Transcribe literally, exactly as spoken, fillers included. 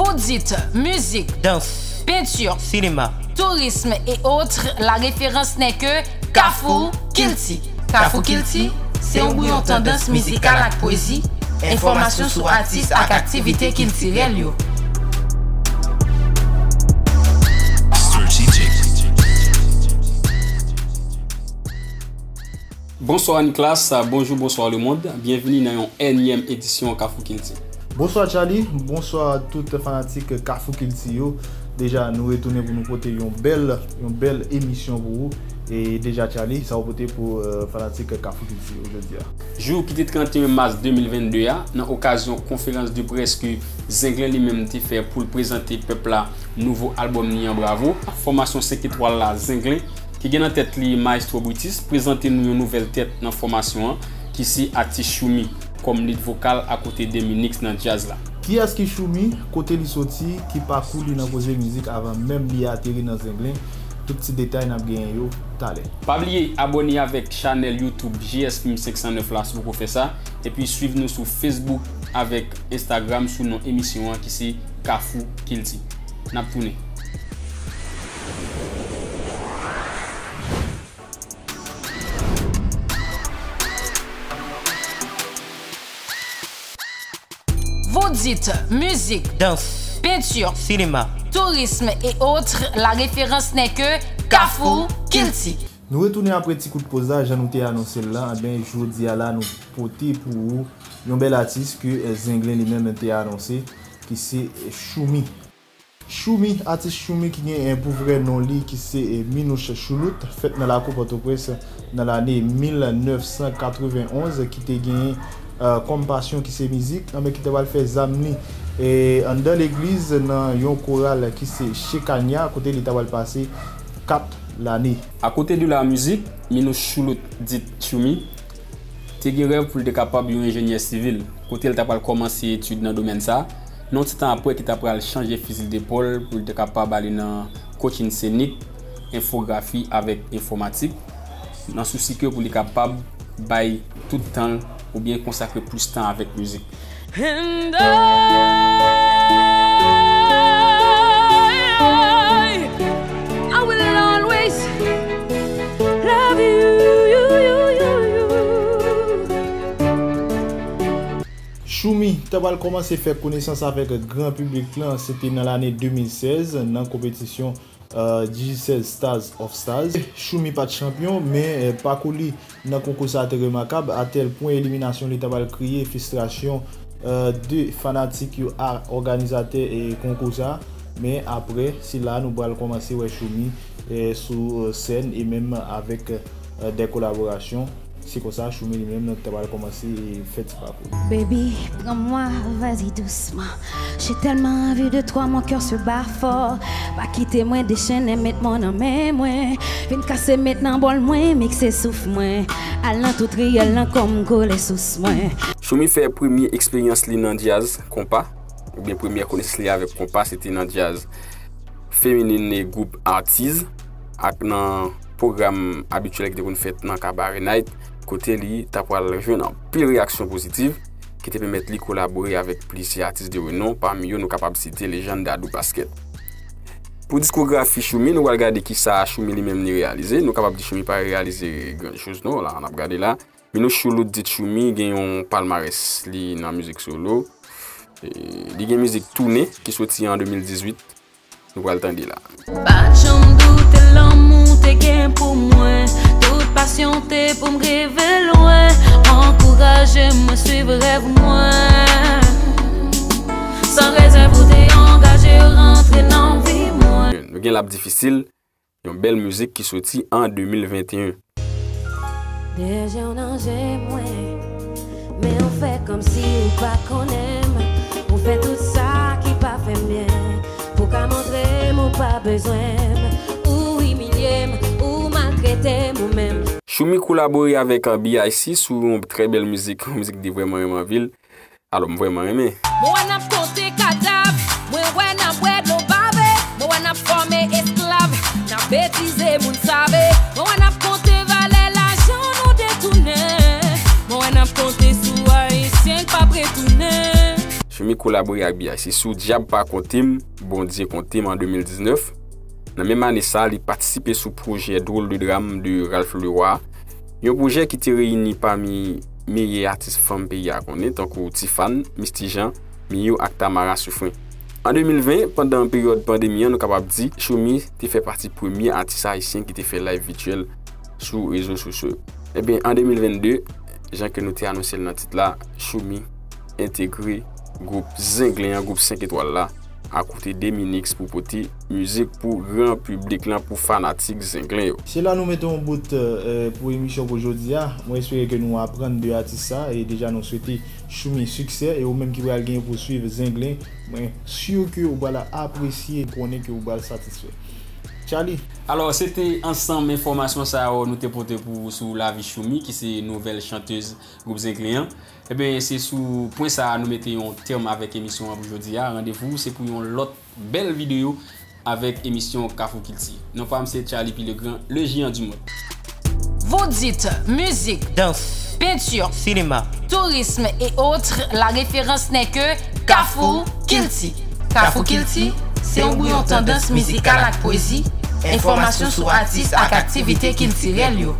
Pou dit, mizik, dans, penti, sinema, tourism et autres, la référence n'est que Kafou Kilti. Kafou Kilti, se yon bouyon tandans mizikal ak pwezi, enfòmasyon sou atis ak aktivite kiltirèl yo. Bonswa Nicolas, bonjou, bonswa lemonn. Byenvini nan yon ènyèm edisyon Kafou Kilti. Bonswa Charly, bonswa tout fanatik Kafou Kilti yo. Deja, nou retounen pou nou pote yon bèl, yon bèl emisyon pou ou. E deja, Charly, sa w pote pou, euh, fanatik Kafou Kilti yo jodi a? Jou ki te trannteyen mas de mil vennde a, nan okazyon konferans de près ke Zenglen li menm te fè pou l prezante pèp la nouvo albòm li an, Bravo, fòmasyon senk etwal la, Zenglen, ki gen nan tèt li Maestro Britis, prezante nou yon nouvèl tèt nan fòmasyon an, ki se atis Choumi, kòm lead vokal akote de Minix nan djaz la. Kiyès ki Choumi, kote li soti, ki pakou li nan koze mizik avan menm li ateri nan Zenglen, tout ti detay n ap genyen yo talè. Pa bliye abòne avèk chanèl YouTube J S Film senk san nèf la si w poko fè sa, epi swiv nou sou Facebook avèk Instagram sou non emisyon an ki se Kafou Kilti. N ap tounen. Vous dites musique, danse, peinture, cinéma, tourisme et autres, la référence n'est que Kafou Kilti. Nou retounen apre ti kout poz la, jan nou te anonse l la, anben, jodi a la, nou pote pou ou yon bèl atis ke, eh, Zenglen li menm te anonse, ki se, eh, Choumi. Choumi, atis Choumi ki gen, eh, pou vrè non li, ki se, eh, Minouche Choulout, fèt nan lakou Pòtoprens nan lane mil nèf san katrevenn onz, ki te gen, eh, kòm pasyon ki se mizik, anben ki te pral fè zam li, eh, anndan legliz nan yon koral ki se Shekania, kote li ta pral pase kat lane. Akote de la mizik, Minouche Choulout, dit Choumi, te gen rèv pou l te kapab yon enjenyè sivil, kote l ta pral kòmanse etid nan domèn sa, nan yon ti tan apre ki ta pral chanje fizi depòl pou l te kapab ale nan kotchin senik, enfografi avèk enfòmatik, nan sousi ke pou li kapab bay tout tan l oubyen konsakre plis tan avèk mizik. And I, I will always love you, you, you, you, you. Choumi ta pral kòmanse fè konesans avèk gran piblik lan, se te nan lane de mil sèz, nan konpetisyon, eh, Digicel Stars of Stars. Choumi pa t chanpyon, men, eh, pakou li nan konkou sa a te remakab, atèl pwen eliminasyon li ta pral kreye fristrasyon, eh, de fanatik yo a òganizatè, eh, konkou sa a. Men apre, se la nou pral kòmanse wè Choumi, eh, sou, eh, sèn e menm avèk, eh, de kolaborasyon. Se konsa, Choumi li menm ta pral kòmanse fè ti pakou. Baby, prends-moi, vas-y doucement. J'ai tellement envie de toi, mon cœur se bat fort. Pa kite mwen dechennen, met mwen nan men mwen. Vin kase met nan bòl mwen, mikse souf mwen. Al nan tout riyèl lan kòm kole sous mwen. Choumi fè premye eksperyans li nan djaz konpa, oubyen premyè konesans li avèk konpa, se te nan djaz feminin e gwoup Artiz, ak nan pwogram abityèl ki te konn fèt nan Cabaret Night, kote li ta pral jwenn anpil reyaksyon pozitiv, ki te pèmèt li kolabore avèk plizyè atis de renon, pami yo nou kapab site lejann Dadou Pasquet. Pou diskografi Choumi, nou pral gade kisa Choumi li menm li reyalize. Nou kapab di Choumi pa reyalize gran choz non, la, n ap gade la. Minouche Choulout, dit Choumi, gen yon palmarès li nan mizik solo. E, li gen mizik Tounen ki soti an de mil dizuit. Nou pral tande la. Pa t janm doute lanmou te gen pou mwen. Tout pasyon te pou m rive lwen. Ankouraje mwen swiv rèv mwen. San rezèv ou te angaje rantre nan vi mwen. Nou gen L ap difisil, yon bèl mizik ki soti an de mil venteyen. Dèyè je w nan je mwen, men ou fè kòmsi ou pa konnen m. Ou fè tout sa ki pa fè m byen, pou ka montre m ou pa bezwen m. Ou imilye m, ou maltrete m ou menm. Choumi kolabore avèk, euh, B I C sou yon trè bèl mizik, yon mizik de vrèman renmen anpil. Alò, m vrèman renmen. Mwen wè n ap konte kadav, mwen wè n ap bwè dlo bave, mwen wè n ap fòme esklav, n ap betize moun save, mwen wè n ap konte valè lajan nou detounen, mwen wè n ap konte sou Ayisyen k p ap retounen. Choumi kolabore ak B I C sou Dyab Pa Konte M, Bondye Konte M an de mil diznèf. Nan menm ane sa, li patisipe sou pwojè Drôle de Drame de Ralph Leroy, yon pwojè ki te reyini pami meyè atis fanm peyi a konnen, tankou Tifàn, Misty Jean, Miyo ak Tamara Suffren. An de mil ven, pandan peryòd pandemi an, nou kapab di Choumi te fè pati premye atis ayisyen ki te fè live vityèl sou rezo sosyo yo. Ebyen, an de mil vennde, jan ke nou te anonse l nan tit la, Choumi entegre gwoup Zenglen an, gwoup senk etwal la, akote Deminix pou pote mizik pou gran piblik lan, pou fanatik Zenglen yo. Se la nou mete yon bout, eh, pou emisyon pou jodi a. Mwen espere ke nou aprann de atis sa, e deja nou swete Choumi siksè, e ou menm ki pral genyen pou swiv Zenglen, mwen si ke ou pral apresye, konnen ke ou pral satisfè. Charly. Alò, se te ansanm enfòmasyon sa yo nou te pote pou ou sou lavi Choumi, ki se nouvèl chantèz gwoup Zenglen an. Ebyen, se sou pwen sa a nou mete yon tèm avèk emisyon an pou jodi a. Randevou se pou yon lòt bèl videyo avèk emisyon Kafou Kilti. Non pa m se Charly Pilegran, le géant du monde. Vous dites musique, danse, peinture, cinéma, tourisme et autres, la référence n'est que Kafou Kilti. Kafou Kilti, se yon bouyon tandans mizikal ak pwezi, enfòmasyon sou atis ak aktivite kiltirèl yo,